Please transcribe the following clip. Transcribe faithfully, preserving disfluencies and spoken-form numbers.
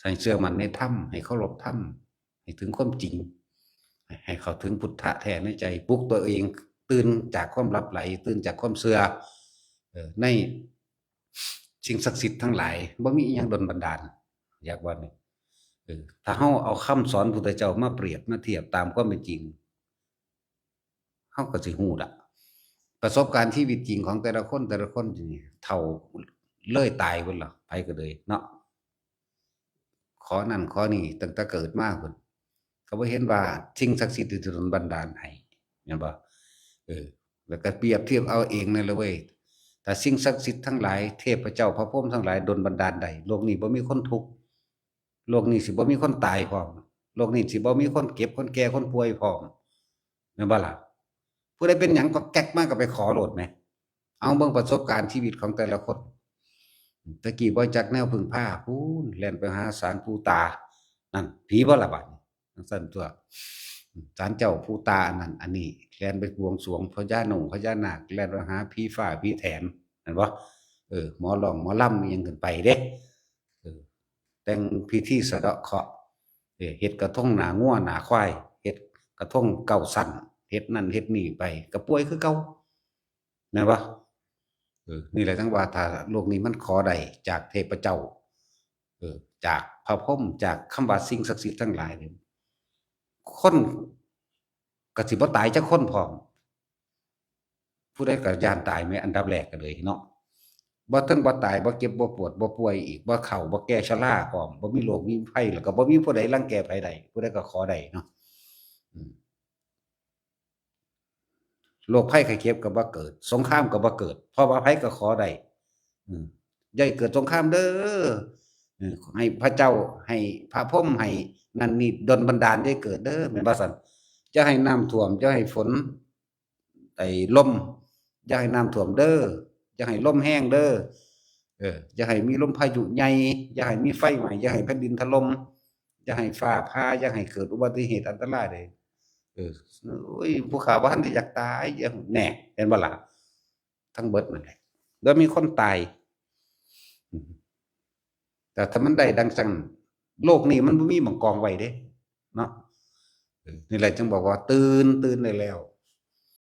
ให้เชื่อมั่นในธรรม ให้เคารพธรรม ให้ถึงความจริง ให้เข้าถึงพุทธะแท้ในใจ ปลุกตัวเองตื่นจากความหลับไหล ตื่นจากความเชื่อ เออ ในสิ่งศักดิ์สิทธิ์ทั้งหลาย บ่มีอิหยังดลบันดาล อยากว่านี่ เออ ถ้าเฮาเอาคำสอนพุทธเจ้ามาเปรียบมาเทียบตามความเป็นจริง เฮาก็สิฮู้ละ ประสบการณ์ชีวิตจริงของแต่ละคน แต่ละคนนี่เฒ่าเลยตายเพิ่นล่ะ ไผก็เลยเนาะ ขอนั่นขอนี่ตั้งแต่เกิดมาเพิ่น ก็บ่เห็นว่าสิ่งศักดิ์สิทธิ์ที่ดลบันดาลให้ แม่นบ่ เออ แล้วก็เปรียบเทียบเอาเองนั่นแหละเว้ย ถ้าสิ่งศักดิ์สิทธิ์ทั้งหลาย เทพเจ้าพระพรหมทั้งหลายดลบันดาลได้ โลกนี้บ่มีคนทุกข์ โลกนี้สิบ่มีคนตายพร้อม โลกนี้สิบ่มีคนเจ็บ คนแก่ คนป่วยพร้อม แม่นบ่ล่ะ ผู้ใดเป็นหยังก็แก๊กมาก็ไปขอโลดแหม เอาเบิ่งประสบการณ์ชีวิตของแต่ละคน ตะกี้บ่จักแนวพึ่งพา พู้น แล่นไปหาศาลปู่ตา นั่น ผีบ่ล่ะบัดนี้ จั่งซั่นตั๊ว ศาลเจ้าปู่ตาอันนั้นอันนี้ แล่นไปบวงสรวงพญาหนุ่งพญานาค แล่นไปหาผีฟ้าผีแถน แม่นบ่ เออ หมอร้องหมอลำอิหยังขึ้นไปเด้ เออ แต่งพิธีสะเดาะเคราะห์ เออ เฮ็ดกระทงหน้างัวหน้าควาย เฮ็ดกระทงเก้าชั้น เฮ็ดนั่นเฮ็ดนี่ไป ก็ป่วยคือเก่า แม่นบ่ เออ นี่แหละจั่งว่าถ้าโลกนี้มันขอได้จากเทพเจ้า เออ จากพระพรหม จากคำว่าสิ่งศักดิ์สิทธิ์ทั้งหลายนี่ คนก็สิบ่ตายจักคนพร้อม ผู้ใดก็ย้านตายแหม อันดับแรกก็เลยเนาะ บ่เทิงบ่ตาย บ่เจ็บบ่ปวด บ่ป่วยอีก บ่เฒ่า บ่แก่ชราพร้อม บ่มีโรคมีภัย แล้วก็บ่มีผู้ใดรังแกไผได้ ผู้ใดก็ขอได้เนาะ อืม โรคภัยไข้เจ็บก็บ่เกิด สงครามก็บ่เกิด เพราะว่าไผก็ขอได้ อืม อย่าให้เกิดสงครามเด้อ เออ ให้พระเจ้า ให้พระพรหม ให้นั่นนี่ดลบันดาลอย่าให้เกิดเด้อ แม่นบ่ซั่น อย่าให้น้ำท่วม อย่าให้ฝน ไอ้ลม อย่าให้น้ำท่วมเด้อ อย่าให้ลมแฮงเด้อ เออ อย่าให้มีลมพายุใหญ่ อย่าให้มีไฟไหม้ อย่าให้แผ่นดินถล่ม อย่าให้ฟ้าผ่า อย่าให้เกิดอุบัติเหตุอันตรายเลย เออ โอ้ย ผู้ข้าบ่ทันได้อยากตาย อย่า แน่ เห็นบ่ล่ะ ทั้งเบิดนั่นแหละ แล้วมีคนตาย อืม แต่ถ้ามันได้ดังซั่น โลกนี้มันบ่มีหม่องกองไว้เด้ เนาะ เออ นี่แหละจึงบอกว่าตื่น ตื่นได้แล้ว